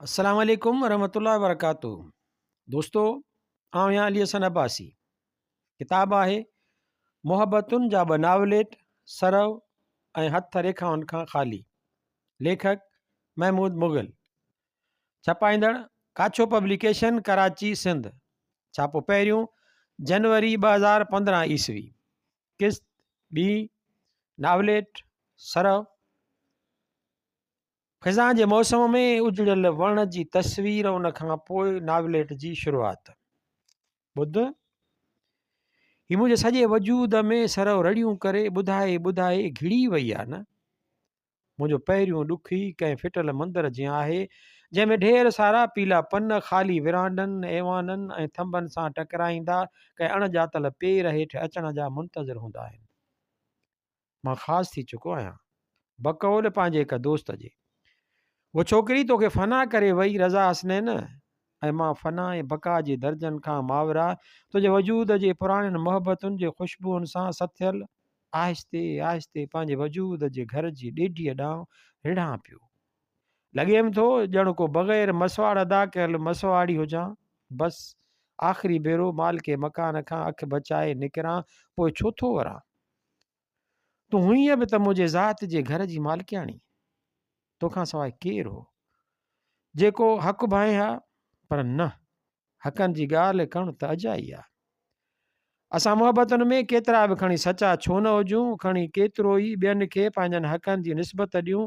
السلام عليڪم ورحمة الله وبرڪاته دوستو آئون آهيان علي حسن عباسي ڪتاب آهي محبتن جا ٻه ناوليٽ سرو ۽ هٿ ريکائن کان خالي ليکڪ محمود مغل ڇپائيندڙ ڪاڇو پبليڪيشن ڪراچي سنڌ ڇاپو پهريون جنوري 2015 عيسوي قسط ٻي ناوليٽ سرو خزان جي موسم ۾ اجڙيل وڻ جي تصوير ان کان پوء ناوليٽ جي شروعات. ٻڌ! هي منهنجي سڄي وجود ۾ سرو رڙيون ڪري ٻڌائي ٻڌائي گهڙي وئي آ نه. منهنجو پهريون ڏک ئي ڪنهن ڦٽل مندر جيان آهي، جنهن ۾ ڍير سارا پيلا پن خالي ورانڊن، ايوانن ۽ ٿنڀن سان ٽڪرائيندا ڪنهن اڻ ڄاتل پير هيٺ اچڻ جا منتظر هوندا آهن. مان خاص ٿي چڪو آهيان. بقول پنهنجي هڪ دوست جي. هوء ڇوڪري توکي فنا ڪري وئي رضا حسنين ۽ مان فنا ۽ بقا جي درجن کان ماورا تنهنجي وجود جي پراڻين محبتن جي خوشبوئن سان سٿيل آهستي آهستي پنهنجي وجود جي گهر جي ڏيڍيء ڏانهن رڙهان پيو. لڳيم ٿو ڄڻ ڪو بغير مسواڙ ادا ڪيل مسواڙي هجان. بس آخري ڀيرو مالڪي مڪان کان اک بچائي نڪران پوء ڇو ٿو وران؟ تون هئينء به ته منهنجي ذات جي گهر جي مالڪياڻي. توکان سواء ڪير هو، جيڪو حق ڀانئين ها؟ پر نه، حقن جي ڳالهه ڪرڻ ته اجائي آ. اسان محبتن ۾ ڪيترا به کڻي سچا ڇو نه هجون، کڻي ڪيترو ئي ٻين کي پنهنجن حقن جي نسبت ڏيون،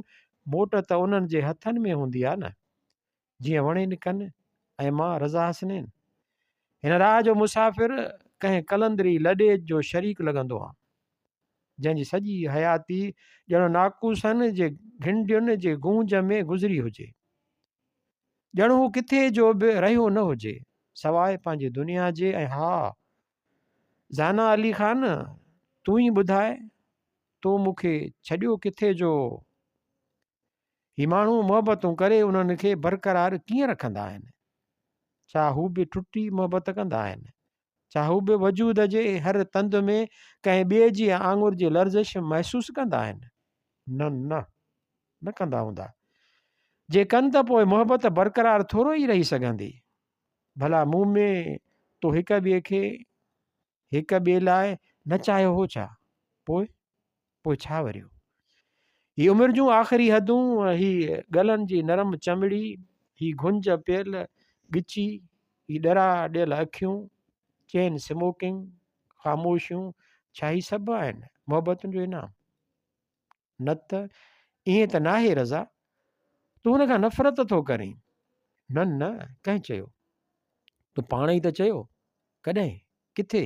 موٽ ته انهن جي هٿن ۾ هوندي آ نه. جيئن وڻين ڪن ۽ مان رضا حسنين. هن راهه جو مسافر ڪنهن قلندري لڏي جو شريڪ لڳندو آن، جنهن جي سڄي حياتي ڄڻ ناقوسن جي گهنڊين جي گونج ۾ گذري هجي. ڄڻ هو ڪٿي جو به رهيو نه هجي، سواء پنهنجي دنيا جي ۽ ها! زانا علي خان، تون ئي ٻڌاء، تو مون کي ڇڏيو ڪٿي جو؟ هي ماڻهو محبتون ڪري انهن کي برقرار ڪيئن رکندا آهن؟ ڇا هو به ٽٽي محبت ڪندا آهن؟ ڇا هو به وجود جي هر تند ۾ ڪنهن ٻئي جي آڱر جي لرزش محسوس ڪندا آهن؟ نه نه، نه ڪندا هوندا. جي ڪن ته پوء محبت برقرار ٿورو ئي رهي سگهندي. ڀلا مون ۾ تو هڪ ٻئي کي هڪ ٻئي لاء نه چاهيو هو ڇا؟ پوء؟ پوء ڇا وريو؟ هي عمر جون آخري حدون، هي ڳلن جي نرم چمڙي، هي گهنج پيل ڳچي، هي ڏرا ڏيل اکيون، چين سموڪنگ، خاموشيون، ڇا هي سڀ آهن محبتن جو انعام؟ نه ته ائين ته ناهي رضا، تون هن کان نفرت ٿو ڪرين. نه نه، ڪنهن چيو؟ تون پاڻ ئي ته چيو. ڪڏهن؟ ڪٿي؟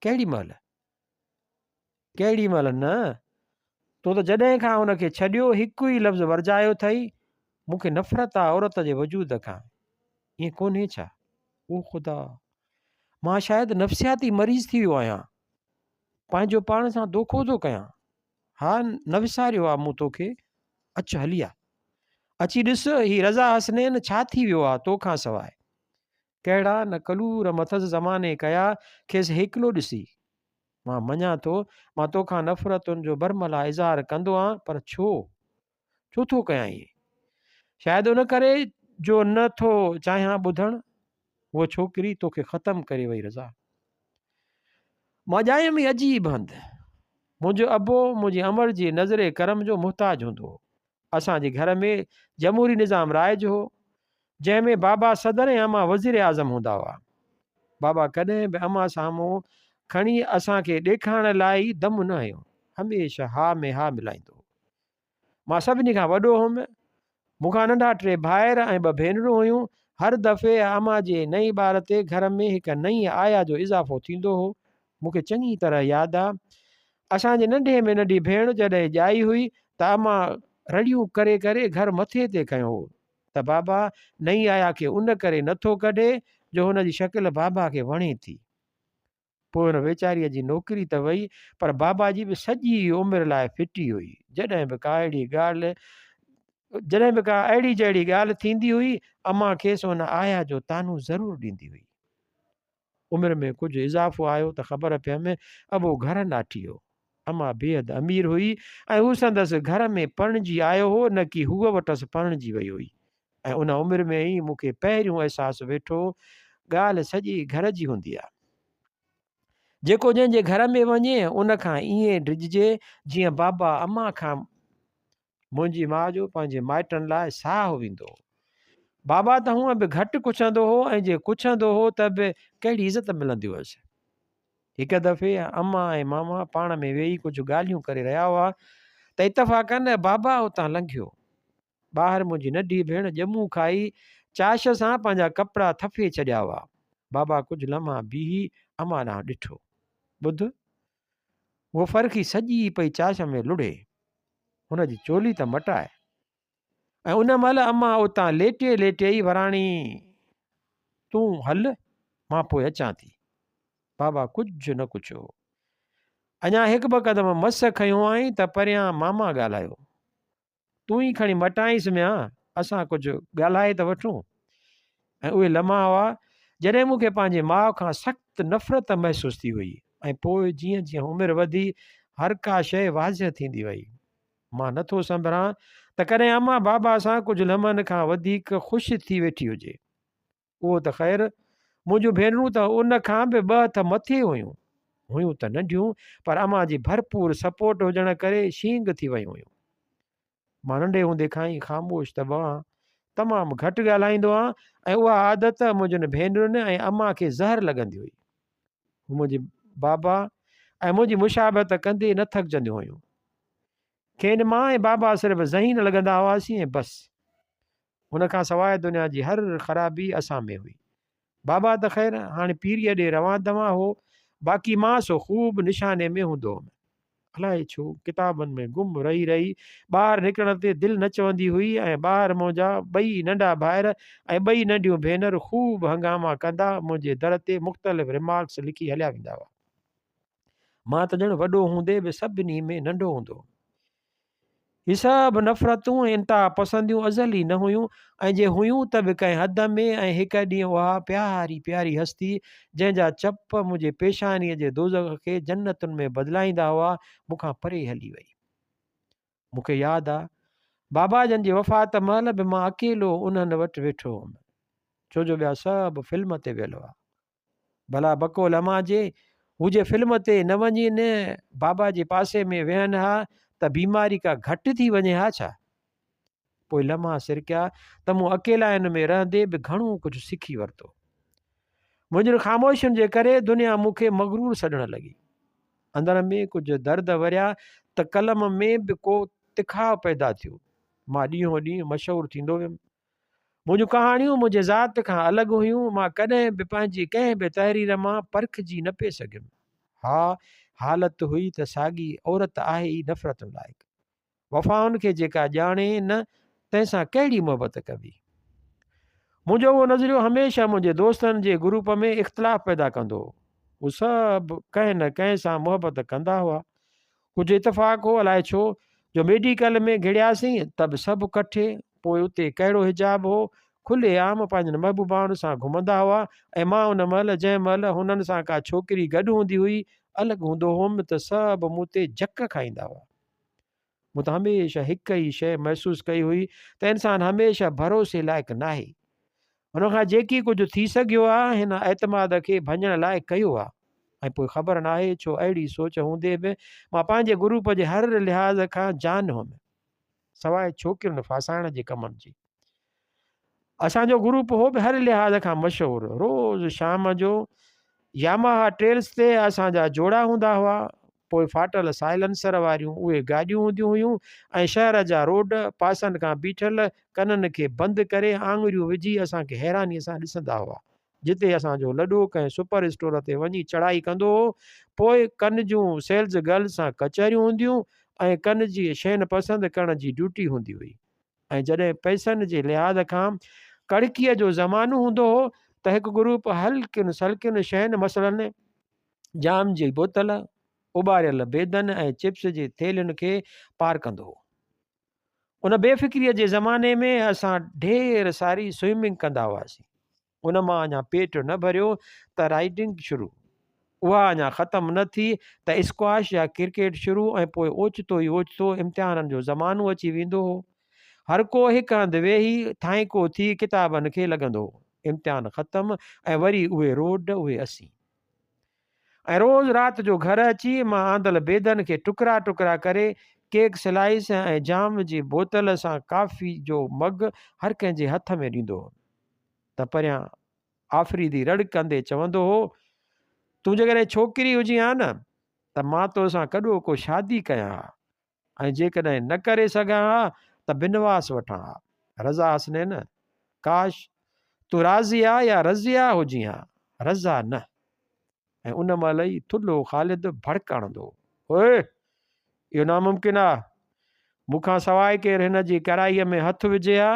ڪهڙي مهل؟ ڪهڙي مهل نه؟ تو ته جڏهن کان هن کي ڇڏيو هڪ ئي لفظ ورجايو اٿئي، مون کي نفرت آ عورت جي وجود کان. ائين ڪونهي ڇا؟ او خدا! مان شايد نفسياتي مريض ٿي ويو آهيان. پنهنجو پاڻ سان دوکو ٿو ڪيان. ها نه وساريو آ مون توکي. اچ هلي آ. اچي ڏس هي رضا حسنين ڇا ٿي ويو آ تو کان سواء. ڪهڙا نه ڪلور مٿس زماني ڪيا کيس هيڪلو ڏسي. مان مڃان ٿو مان توکان نفرتن جو برملا اظهار ڪندو آن پر ڇو؟ ڇو ٿو ڪيان ائين؟ شايد ان ڪري جو نه ٿو چاهيان ٻڌڻ. هوء ڇوڪري توکي ختم ڪري وئي رضا. مان ڄايم ئي عجيب هنڌ. منهنجو ابو منهنجي امڙ جي نظر ڪرم جو محتاج هوندو هو. اسان جي گهر ۾ جمهوري نظام رائج هو، جنهن ۾ بابا صدر ۽ امان وزير اعظم هوندا هئا. بابا ڪڏهن به امان سامهون کڻي اسان کي ڏيکارڻ لاء ئي دم نه هنيو. هميشه ها ۾ ها ملائيندو هو. مان سڀني کان وڏو هئم. مون کان ننڍا ٽي ڀائر ۽ ٻه ڀينرون هيون. هر دفعي امان جي نئين ٻار تي گهر ۾ هڪ نئين آيا جو اضافو ٿيندو هو. مون کي چڱي طرح ياد آ، اسان جي ننڍي ۾ ننڍي ڀيڻ جڏهن ڄائي هئي ته امان رڙيون ڪري ڪري گهر مٿي تي کنيو هو ته بابا نئين آيا کي ان ڪري نٿو ڪڍي جو هن جي شڪل بابا کي وڻي ٿي. پوء هن ويچاريء جي نوڪري ته وئي پر بابا جي به سڄي عمر لاء ڦٽي هئي. جڏهن به ڪا اهڙي ڳالهه جڏهن به ڪا اهڙي جهڙي ڳالهه ٿيندي هئي، امان کيس ان آيا جو طعنو ضرور ڏيندي هئي. عمر ۾ ڪجهه اضافو آيو ته خبر پيم ابو گهر ناٺي هو. امان بيحد امير هئي ۽ هو سندس گهر ۾ پرڻجي آيو هو نه ڪي هوء وٽس پرڻجي وئي هئي. ۽ ان عمر ۾ ئي مون کي پهريون احساس ويٺو، ڳالهه سڄي گهر جي هوندي آ. جيڪو جنهن جي گهر ۾ وڃي، ان کان ائين ڊڄجي، جيئن بابا امان کان. منهنجي ماء جو پنهنجي مائٽن لاء ساهه ويندو هو. بابا ته هونء به گهٽ ڪڇندو هو ۽ جي ڪڇندو هو ته به ڪهڙي عزت ملندي هيس. هڪ دفعي امان ۽ ماما پاڻ ۾ ويهي ڪجهه ڳالهيون ڪري رهيا هئا ته اتفاقاً بابا اتان لنگهيو. ٻاهر منهنجي ننڍي ڀيڻ ڄمون کائي چاش سان پنهنجا ڪپڙا ٿڦي ڇڏيا هئا. بابا ڪجهه لمحا بيهي امان ڏانهن ڏٺو. ٻڌ! هوء فرخي سڄي پئي چاش ۾ لڙهي. هن جي چولي ته مٽاء. ۽ ان مهل امان اتان ليٽي ليٽي ئي وراڻي، تون هل، مان پوء اچان ٿي. بابا ڪجهه نه ڪڇيو. اڃا هڪ ٻه قدم مس کنيو هئائين ته پريان ماما ڳالهايو. تون ئي کڻي مٽائينس ميان، اسان ڪجهه ڳالهائي ته وٺون. ۽ اهي لمحا هئا، جڏهن مون کي پنهنجي ماء کان سخت نفرت محسوس ٿي هئي ۽ پوء جيئن جيئن عمر وڌي، هر ڪا شيء واضح ٿيندي وئي. مان نه ٿو سنڀران ته ڪڏهن امان بابا سان ڪجهه لمحن کان وڌيڪ خوش ٿي ويٺي هجي. اهو ته خير، منهنجون ڀينرون ته ان کان به ٻه هٿ مٿي هيون. هيون ته ننڍيون، پر امان جي ڀرپور سپورٽ هجڻ ڪري شينگ ٿي ويون هيون. مان ننڍي هوندي کان ئي خاموش طبع آهيان. تمام گهٽ ڳالهائيندو آهيان ۽ اها عادت منهنجين ڀينرن ۽ امان کي زهر لڳندي هئي. هو منهنجي بابا ۽ منهنجي مشابهت ڪندي نه ٿڪجنديون هيون. کين مان ۽ بابا صرف ذهين لڳندا هئاسين ۽ بس. ان کان سواء دنيا جي هر خرابي اسان ۾ هئي. بابا ته خير هاڻي پيريء ڏي روان دوان هو، باقي مان سو خوب نشاني ۾ هوندو هوم. الائي ڇو ڪتابن ۾ گم رهي رهي ٻاهر نڪرڻ تي دل نه چوندي هئي ۽ ٻاهر منهنجا ٻئي ننڍا ڀائر ۽ ٻئي ننڍيون ڀينر خوب هنگاما ڪندا منهنجي در تي مختلف رمارڪس لکي هليا ويندا هئا. مان ته ڄڻ وڏو هوندي به سڀني ۾ ننڍو هوندو هوم. هي سڀ نفرتون ۽ انتها پسنديون ازل ئي نه هيون ۽ جي هيون ته به ڪنهن حد ۾ ۽ هڪ ڏينهن اها پياري پياري هستي جنهن جا چپ منهنجي پيشانيء جي دوزخ کي جنتن ۾ بدلائيندا هئا مون کان پري هلي وئي. مون کي ياد آ بابا جن جي وفات مهل به مان اڪيلو انهن وٽ ويٺو هوم ڇو جو ٻيا سڀ فلم تي ويل هئا. ڀلا بقول امان جي، هو جي فلم تي نه وڃي نه بابا جي پاسي ۾ ويهن ها ته بيماري ڪا گهٽ ٿي وڃي ها ڇا؟ پوء لمحا سرڪيا ته مون اڪيلائين ۾ رهندي به گهڻو ڪجهه سکي ورتو. منهنجين خاموشين جي ڪري دنيا مون کي مغرور سڏڻ لڳي. اندر ۾ ڪجهه درد وريا ته قلم ۾ به ڪو تکاء پيدا ٿيو. مان ڏينهون ڏينهن مشهور ٿيندو ويم. منهنجون ڪهاڻيون منهنجي ذات کان الڳ هيون، مان ڪڏهن به پنهنجي ڪنهن به تحرير مان پرکجي نه پئي سگهيم. ها، حالت هئي ته ساڳي، عورت آهي ئي نفرتن لائق. وفائن کي جيڪا ڄاڻي نه، تنهن سان ڪهڙي محبت ڪبي؟ منهنجو اهو نظريو هميشه منهنجي دوستن جي گروپ ۾ اختلاف پيدا ڪندو هو. هو سڀ ڪنهن نه ڪنهن سان محبت ڪندا هئا. ڪجهه اتفاق هو الائي ڇو جو ميڊيڪل ۾ گهڙياسين ته به سڀ ڪٺي، پوء اتي ڪهڙو حجاب هو، کلي عام پنهنجن محبوبائن سان گهمندا هئا ۽ مان ان مهل جنهن مهل هنن سان ڪا ڇوڪري گڏ هوندي هئي الڳ هوندو هوم ته سڀ مون تي جڪ کائيندا هئا. مون ته هميشه هڪ ئي شيء محسوس ڪئي هئي ته انسان هميشه ڀروسي لائق ناهي. هن کان جيڪي ڪجهه ٿي سگهيو آ، هن اعتماد کي ڀڃڻ لاء ڪيو آ ۽ پوء خبر ناهي ڇو اهڙي سوچ هوندي به مان پنهنجي گروپ جي هر لحاظ کان جان هيم، سواء ڇوڪرين ڦاسائڻ جي ڪمن جي. اسان جو گروپ هو به هر لحاظ کان مشهور. روز شام جو ياماها ٽريلز تي اسان جا جوڙا هوندا هئا. پوء ڦاٽل سائلنسر واريون اهي گاڏيون هونديون هيون ۽ شهر جا روڊ پاسن کان بيٺل ڪنن کي بند ڪري آڱريون وجهي اسان کي حيرانيء سان ڏسندا هئا. جتي اسان جو لڏو ڪنهن سپر اسٽور تي وڃي چڙهائي ڪندو هو. پوء ڪن جون سيلز گرلز سان ڪچهريون هونديون ۽ ڪن جي شين پسند ڪرڻ جي ڊيوٽي هوندي هئي. ۽ جڏهن پئسن جي لحاظ کان ڪڙڪيء جو زمانو هوندو هو ته هڪ گروپ هلڪين سلڪين شين مثلاً جام جي بوتل، اٻاريل بيدن ۽ چپس جي ٿيلهين کي پار ڪندو هو. ان بي فڪريء جي زماني ۾ اسان ڍير ساري سوئمنگ ڪندا هئاسين. ان مان اڃا پيٽ نه ڀريو ته رائيڊنگ شروع. اها اڃا ختم نه ٿي ته اسڪواش يا ڪرڪيٽ شروع ۽ پوء اوچتو ئي اوچتو امتحانن جو زمانو اچي ويندو هو. هر ڪو هڪ هنڌ ويهي ٿانئيڪو ٿي ڪتابن کي لڳندو هو. امتحان ختم ۽ وري اهي روڊ، اهي اسين. ۽ روز رات جو گهر اچي مان آندل بيدن کي ٽڪرا ٽڪرا ڪري ڪيڪ سلائيس ۽ جام جي بوتل سان ڪافي جو مگ هر ڪنهن جي هٿ ۾ ڏيندو هوم ته پريان آفريدي رڙ ڪندي چوندو هو، تون جيڪڏهن ڇوڪري هجين ها نه ته مان تو سان ڪڏهوڪو شادي ڪيان ها ۽ جيڪڏهن نه ڪري سگهان ها ته بنواس وٺان ها. رضا حسنين، ڪاش! تون راضيه يا رضيه هجين ها، رضا نه. ۽ ان مهل ئي ٿلهو خالد ڀڙڪ هڻندو هو، اوئي! اهو ناممڪن آ. مون کان سواء ڪير هن جي ڪرائيء ۾ هٿ وجهي ها،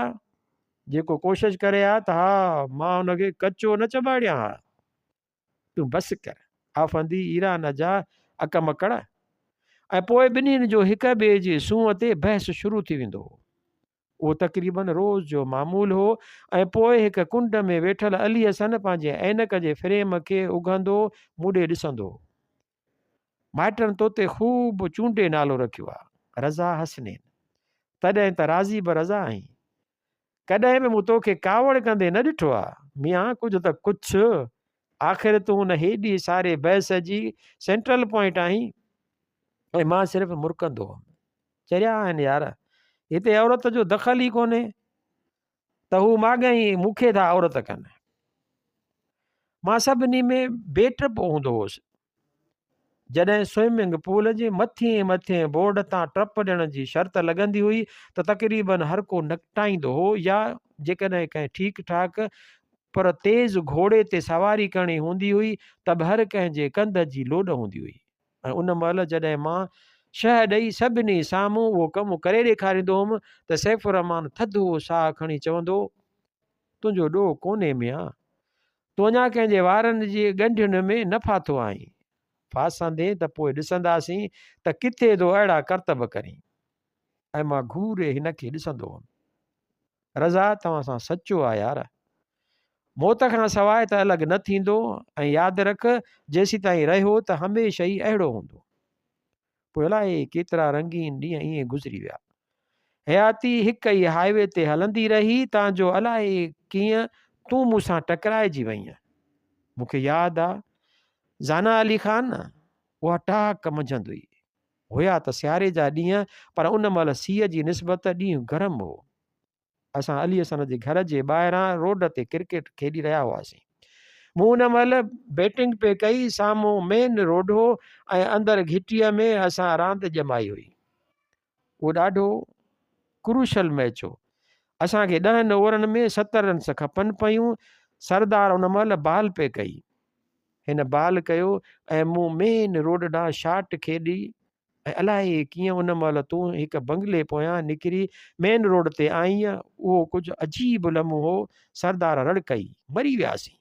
جيڪو ڪوشش ڪري ها ته ها مان هن کي ڪچو نه چٻاڙيان ها. تون بس ڪر، آفندي ايران جا اڪمڪڙ. ۽ پوء ٻنهين جو هڪ ٻئي جي سونهن تي بحث شروع ٿي ويندو هو. اهو تقريباً روز جو معمول هو ۽ پوء هڪ ڪنڊ ۾ ويٺل علي حسن پنهنجي عينڪ جي فريم کي اگهندو مون ڏي ڏسندو هو. مائٽن توتي خوب چونڊي نالو رکيو آ، رضا حسنين. تڏهن ته راضي به رضا آهين. ڪڏهن به مون توکي ڪاوڙ ڪندي نه ڏٺو آ. ميان ڪجهه ته ڪڇ، آخر تون ان هيڏي ساري بحث جي سينٽرل پوائنٽ آهين. ۽ مان صرف مرڪندو هئم. چريا آهن يار، هتي عورت جو دخل ئي ڪونهي ته هو ماڳهين مون کي ٿا عورت ڪن. مان سڀني ۾ بي ٽپو هوندو هوس. جڏهن سوئمنگ پول جي مٿين مٿين بورڊ تان ٽپ ڏيڻ جي شرط لڳندي هئي ته تقريبن هر ڪو نڪٽائيندو هو يا جيڪڏهن ڪنهن ٺيڪ ٺاڪ پر تيز گهوڙي تي سواري ڪرڻي هوندي هئي ته به هر ڪنهن جي ڪنڌ جي لوڏ هوندي هئي. ۽ ان مهل جڏهن مان شهه ڏئي سڀني سامهون اهو ڪم ڪري ڏيکاريندو هوم ته سيف الرحمان ٿڌو ساهه کڻي چوندو هو، تنهنجو ڏوهه ڪونهي ميان، تون اڃا ڪنهن جي وارن جي ڳنڍين ۾ نه ڦاٿو آهين، ڦاسندين ته پوء ڏسنداسين ته ڪٿي ٿو اهڙا ڪرتب ڪرين. ۽ مان گهوري هن کي ڏسندو هوم. رضا توهان سان سچو آ يار. موت کان سواء ته الڳ نه ٿيندو ۽ ياد رک جيسيتائين رهيو ته هميشه ئي اهڙو هوندو. پوء الائي ڪيترا رنگين ڏينهن ائين گذري ويا. حياتي هڪ ئي هاء وي تي هلندي رهي تان جو الائي ڪيئن تون مون سان ٽڪرائجي وئينء. مون کي ياد آ زانا علي خان اها ٽاڪ منجهند هئي. هيا ته سياري جا ڏينهن پر ان مهل سيء جي نسبت ڏينهن گرم هو. اسان علي حسن جي گهر جي ٻاهران روڊ تي ڪرڪيٽ کيڏي رهيا هئاسين. مون ان مهل بيٽنگ پئي ڪئي، سامهون مين روڊ هو ۽ اندر گهٽيء ۾ اسان راند ڄمائي هئي. اهو ڏاڍو ڪروشل ميچ هو. اسان کي ڏهن اوورن ۾ 70 رنس کپن پيون. سردار ان مهل بال پئي ڪئي. هن بال ڪيو ۽ مون مين روڊ ڏانهن شاٽ کيڏي ۽ الائي ڪيئن ان مهل تون هڪ بنگلي پويان نڪري مين روڊ تي آئينء. اهو ڪجهه عجيب لمحو هو. سردار رڙ ڪئي، مري وياسين!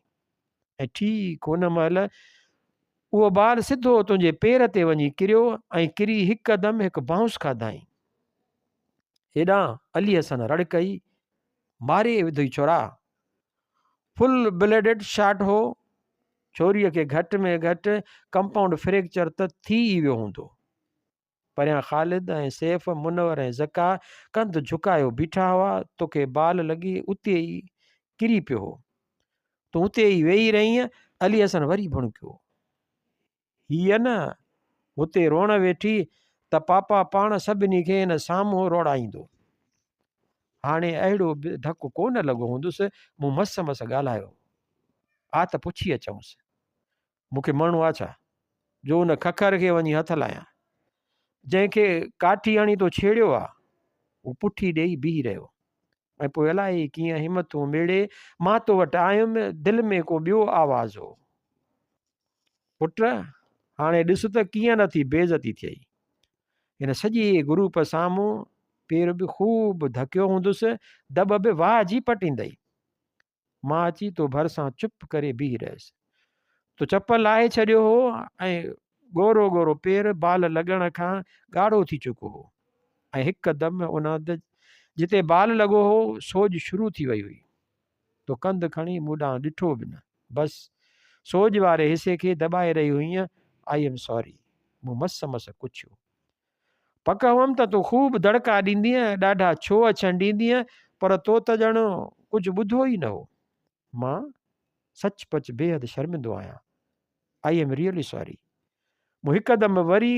۽ ٺيڪ ان مهل اهو بال سڌو تنهنجي پير تي وڃي ڪريو ۽ ڪري هڪدم هڪ بائونس کاڌائين. هيڏانهن علي حسن رڙ ڪئي، ماري وڌئي ڇورا! فل بليڊڊ شاٽ هو. ڇوريء کي گهٽ ۾ گهٽ ڪمپائونڊ فريڪچر ته ٿي ئي ويو هوندو. پريان خالد ۽ سيف، منور ۽ زڪا ڪنڌ جهڪايو بيٺا هئا. توکي بال لڳي اتي ئي ڪري پيو هو. تون اتي ئي ويهي رهينء. علي حسن وري ڀڻڪيو. هيء نه هتي روئڻ ويٺي ته پاپا پاڻ سڀني کي هن سامهون روڙائيندو. هاڻي اهڙو به ڌڪ ڪو نه لڳو هوندس. مون مس مس ڳالهايو. آ ته پڇي اچونس. مون کي مرڻو آ ڇا؟ جو ان ککر کي وڃي هٿ لايان. جنهن کي ڪاٺي هڻي تو ڇيڙيو آ. هو پٺي ڏيئي بيهي رهيو. ۽ پوء الائي ڪيئن همتون ميڙي مان تو وٽ آيم. دل ۾ ڪو ٻيو آواز هو. پٽ، هاڻي ڏس ته ڪيئن نه ٿي بيعزتي ٿئي. هن سڄي گروپ سامهون پير به خوب ڌڪيو هوندس، دٻ به واهه جي پٽيندئي. مان اچي تو ڀرسان چپ ڪري بيهي رهيس. تو چپل لاهي ڇڏيو هو ۽ ڳورو ڳورو پير بال لڳڻ کان ڳاڙهو ٿي چڪو هو ۽ هڪدم ان هنڌ جتي بال لڳو هو، سوڄ شروع ٿي وئي هئي. تو ڪنڌ کڻي مون ڏانهن ڏٺو به نه. بس سوڄ واري حصي کي دٻائي رهي هئينء. I am sorry. مون مس مس ڪڇيو. پڪ هئم ته تون خوب دڙڪا ڏيندينء، ڏاڍا ڇوهه ڇنڊيندينء، پر تو ته ڄڻ ڪجهه ٻڌو ئي نه هو. مان سچ پچ بيحد شرمندو آهيان. I am really sorry. مون هڪدم وري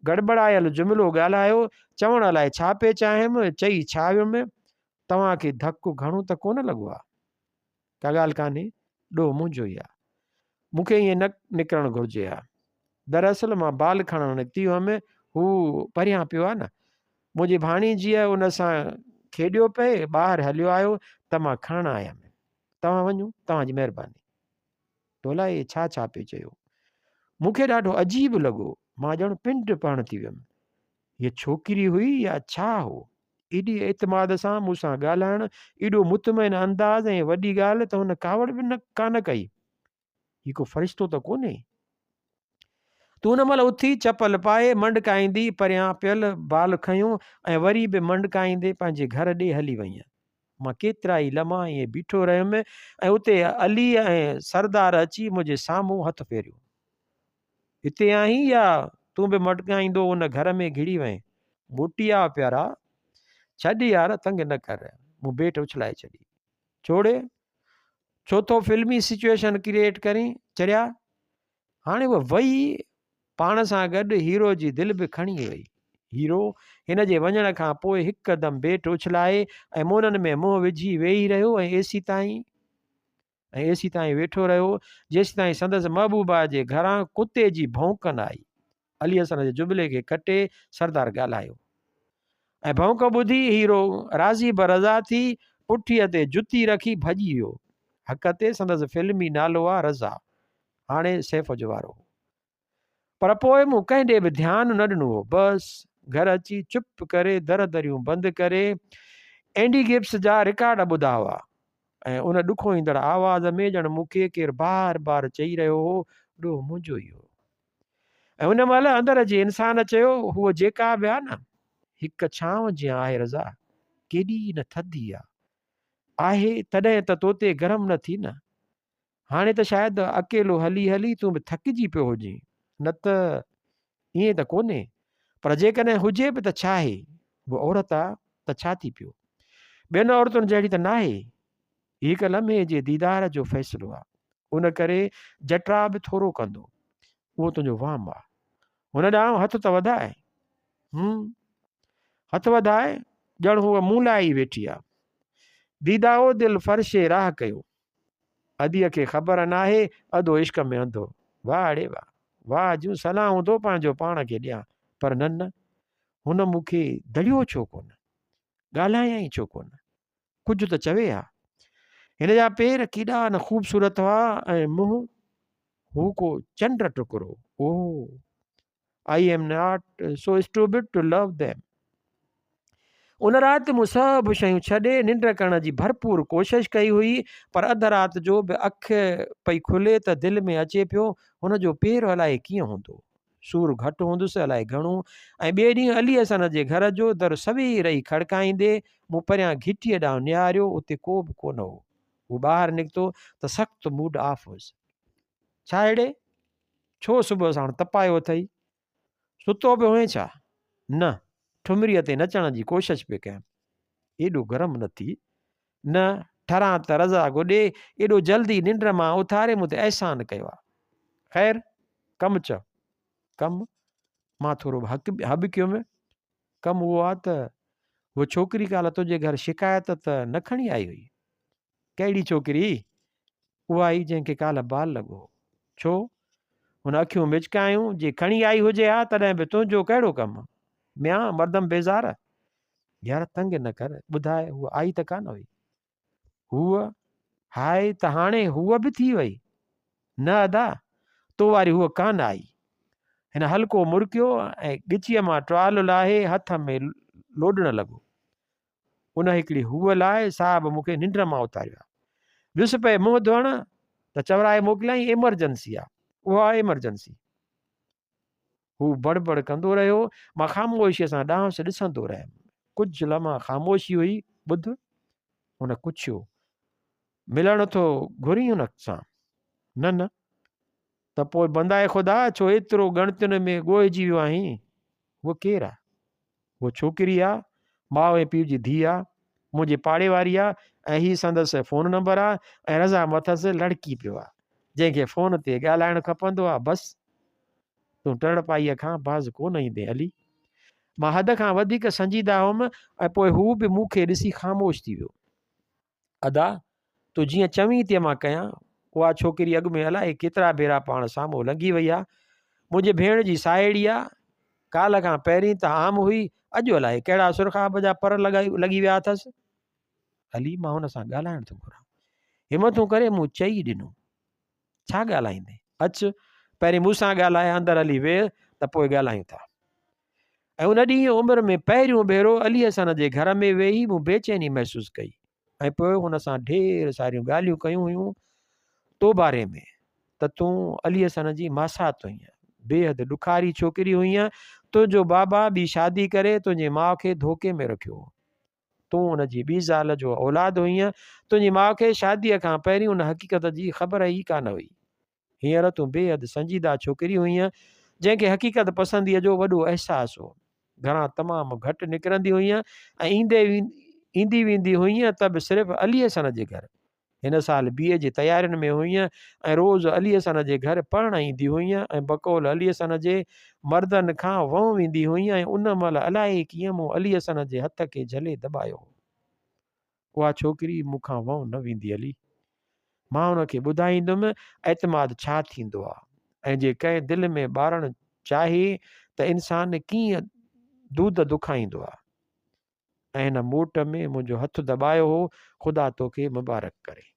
گڙٻڙايل جملو ڳالهايو، چوڻ الائي ڇا پئي چاهيم، چئي ڇا ويم، توهان کي ڌڪ گهڻو ته ڪونه لڳو آ؟ ڪا ڳالهه ڪانهي، ڏوهه منهنجو ئي آ. مون کي ائين نه نڪرڻ گهرجي ها. دراصل مان بال کڻڻ نڪتي هئم، هو پريان پيو آ نه. منهنجي ڀاڻيجيء ان سان کيڏيو پئي، ٻاهر هليو آيو ته مان کڻڻ آيم. توهان وڃو، توهان جي مهرباني. تو الائي ڇا ڇا پئي چيو. مون کي ڏاڍو عجيب لڳو، مان ڄڻ پنڊ پهڻ ٿي ويم. هيء ڇوڪري هئي يا ڇا هو؟ ايڏي اعتماد سان مون سان ڳالهائڻ، ايڏو مطمئن انداز ۽ وڏي ڳالهه ته هن ڪاوڙ به نه ڪانه ڪئي. هي ڪو فرشتو ته ڪونهي. تون ان مهل اٿي چپل پائي منڊڪائيندي پريان پيل بال کنيو ۽ وري به منڊڪائيندي پنهنجي گهر ڏي هلي وئينء. مان ڪيترائي لمحا ائين بيٺو رهيم ۽ اتي عليء ۽ سردار اچي منهنجي سامهون هٿ ڦيريو. هتي آهين يا تون به مٽڪائيندو ان گهر ۾ گهڙي وئين؟ موٽي آ پيارا، ڇڏ يار تنگ نه ڪر. مون بيٽ اڇلائي ڇڏي. ڇوڙي، ڇو ٿو فلمي سچوئيشن ڪريئيٽ ڪرين چريا؟ هاڻي هوء وئي، پاڻ سان گڏ هيرو جي دل به کڻي وئي. هيرو هن جي وڃڻ کان پوء هڪدم بيٽ اڇلائي ۽ مونن ۾ منهن وجهي ويهي رهيو ۽ ايسيتائين ۽ ايسيتائين ويٺو رهيو، جيسيتائين سندس محبوبه جي گهران ڪتي جي ڀونڪ نه آئي. علي حسن جي جملي کي ڪٽي سردار ڳالهايو. ۽ ڀونڪ ٻڌي هيرو راضي به رضا ٿي پٺيء تي جتي رکي ڀڄي ويو. حق تي سندس فلمي نالو آ رضا. هاڻي سيف جو وارو هو. پر پوء مون ڪنهن ڏي به ڌيان نه ڏنو هو. بس گهر اچي چپ ڪري در دريون بند ڪري اينڊي گبس جا رڪارڊ ٻڌا هئا ۽ ان ڏکوئيندڙ آواز ۾ ڄڻ مون کي ڪير بار بار چئي رهيو هو، ڏوهه منهنجو ئي هو. ۽ ان مهل اندر جي انسان چيو، هوء جيڪا به آ نه، هڪ ڇانو جيان آهي رضا، ڪيڏي نه ٿڌي آ. آهي تڏهن ته توتي گرم نه ٿي نه. هاڻي ته شايد اڪيلو هلي هلي تون به ٿڪجي پيو هجين، نه ته ائين ته ڪونهي. پر جيڪڏهن هجي به ته ڇاهي؟ هوء عورت آ ته ڇا ٿي پيو؟ ٻين عورتن جهڙي ته ناهي. هي هڪ لمحي جي ديدار جو فيصلو آ. ان ڪري جٽراء به ٿورو ڪندو. اهو تنهنجو وهم آ. هن ڏانهن هٿ ته وڌاء. هم. هٿ وڌاء، ڄڻ هوء مون لاء ئي ويٺي آ. ديدائو دل فرشي راهه ڪيو. اديء کي خبر ناهي، ادو عشق ۾ انڌو. واهه ڙي واهه. واهه جون صلاحون ٿو پنهنجو پاڻ کي ڏيان. پر نه نه. هن مون کي دڙيو ڇو ڪونه؟ ڳالهايائين ڇو ڪونه؟ ڪجهه ته چوي ها. هن جا پير ڪيڏا نه خوبصورت هئا ۽ منهن هو ڪو چنڊ ٽڪرو. اوهه. I am not so stupid to love them. ان رات مون سڀ شيون ڇڏي ننڊ ڪرڻ جي ڀرپور ڪوشش ڪئي هئي پر اڌ رات جو به اک پئي کلي ته دل ۾ اچي پيو هن جو پير الائي ڪيئن هوندو. سور گهٽ هوندس الائي گهڻو ۽ ٻئي ڏينهن علي حسن جي گهر جو در سوير ئي کڙڪائيندي مون پريان گهٽيء ڏانهن نهاريو اتي ڪو به ڪونه هو. هو ٻاهر نڪتو ته سخت موڊ آف هيس. ڇا اهڙي؟ ڇو صبح ساڻ تپايو اٿئي؟ ستو پيو هئين ڇا؟ نه، ٺمريء تي نچڻ جي ڪوشش پئي ڪيم. ايڏو گرم نه ٿي. نه، ٺران ته رضا گڏي ايڏو جلدي ننڊ مان اٿاري مون تي احسان ڪيو آ. خير، ڪم چئه. ڪم؟ مان ٿورو هٻڪيم. ڪم اهو آ ته هوء ڇوڪري ڪالهه تنهنجي گهر شڪايت ته نه کڻي آئي هئي؟ ڪهڙي ڇوڪري؟ اها ئي جنهن کي ڪالهه بال لڳو هو. ڇو؟ هن اکيون مچڪايون، جي کڻي آئي هجي ها تڏهن به تنهنجو ڪهڙو ڪم؟ ميان، مردم بيزار؟ يار تنگ نه ڪر، ٻڌاء هوء آئي ته ڪانه هئي؟ هوء؟ هاء ته هاڻي هوء به ٿي وئي؟ نه ادا، تو واري هوء ڪانه آئي. هن هلڪو مرڪيو ۽ ڳچيء مان ٽوال لاهي هٿ ۾ لوڏڻ لڳو. ان هڪڙي هوء لاء صاحب مون کي ننڊ مان اٿاريو آ. ويس پئي منهن ڌوئڻ ته چورائي موڪليائين ايمرجنسي آ. اها ايمرجنسي. هو بڙ بڙ ڪندو رهيو. مان خاموشيء سان ڏانهس ڏسندو رهيم. ڪجهه لمحا خاموشي هئي. ٻڌ. هن ڪڇيو. ملڻ ٿو گهرين هن سان؟ نه نه. ته پوء بندائي خدا ڇو ايترو ڳڻتين ۾ ڳوهجي ويو آهين؟ هوء ڪير آ؟ هوء ڇوڪري آ، ماء ۽ پيء جي ڌيء آ، منهنجي پاڙي واري آ ۽ هي سندس فون نمبر آ ۽ رضا مٿس لڙڪي پيو آ. جنهن کي فون تي ڳالهائڻ کپندو آ، بس. تون ٽرڙپائيء کان باز ڪو نه ايندين علي. مان حد کان وڌيڪ سنجيده هئم ۽ پوء هو به مون کي ڏسي خاموش ٿي ويو. ادا، تون جيئن چوين تيئن مان ڪيان. اها ڇوڪري اڳ ۾ الائي ڪيترا ڀيرا پاڻ سامهون لنگهي وئي آ. منهنجي ڀيڻ جي ساهيڙي آ. ڪالهه کان پهرين ته عام هئي، اڄ الائي ڪهڙا سرخاب جا پر لڳي ويا اٿس. علي، مان هن سان ڳالهائڻ ٿو گهران. همٿون ڪري مون چئي ڏنو. ڇا ڳالهائيندين؟ اچ، پهرين مون سان ڳالهاء، اندر هلي ويهه ته پوء ڳالهايون ٿا. ۽ ان ڏينهن عمر ۾ پهريون ڀيرو علي حسن جي گهر ۾ ويهي مون بيچيني محسوس ڪئي ۽ پوء هن سان ڍير ساريون ڳالهيون ڪيون هيون تو باري ۾ ته تون علي حسن جي ماسات هئين، بيحد ڏکاري ڇوڪري هئين، تنهنجو بابا ٻي شادي ڪري تنهنجي ماء کي ڌوڪي ۾ رکيو هو. تون ان جي ٻي زال جو اولاد هئين، تنهنجي ماء کي شاديء کان پهرين ان حقيقت جي خبر ئي ڪانه هئي. هينئر تون بي حد سنجيده ڇوڪري هئينء، جنهن کي حقيقت پسنديء جو وڏو احساس هو. گهران تمام گهٽ نڪرندي هئينء ۽ ايندي ويندي هئينء ته به صرف علي حسن جي گهر. هن سال بي اي جي تيارين ۾ هئينء ۽ روز علي حسن جي گهر پڙهڻ ايندي هئينء ۽ بقول علي حسن جي مردن کان وئون ويندي هئينء ۽ ان مهل الائي ڪيئن مون علي حسن جي هٿ کي جهلي دٻايو هو. اها ڇوڪري مون کان وئون نه ويندي علي. مان ان کي ٻڌائيندم اعتماد ڇا ٿيندو آ ۽ جي ڪنهن دل ۾ ٻارڻ چاهي ته انسان ڪيئن دود دکائيندو آ. ۽ هن موٽ ۾ منهنجو هٿ دٻايو هو، خدا توکي مبارڪ ڪري.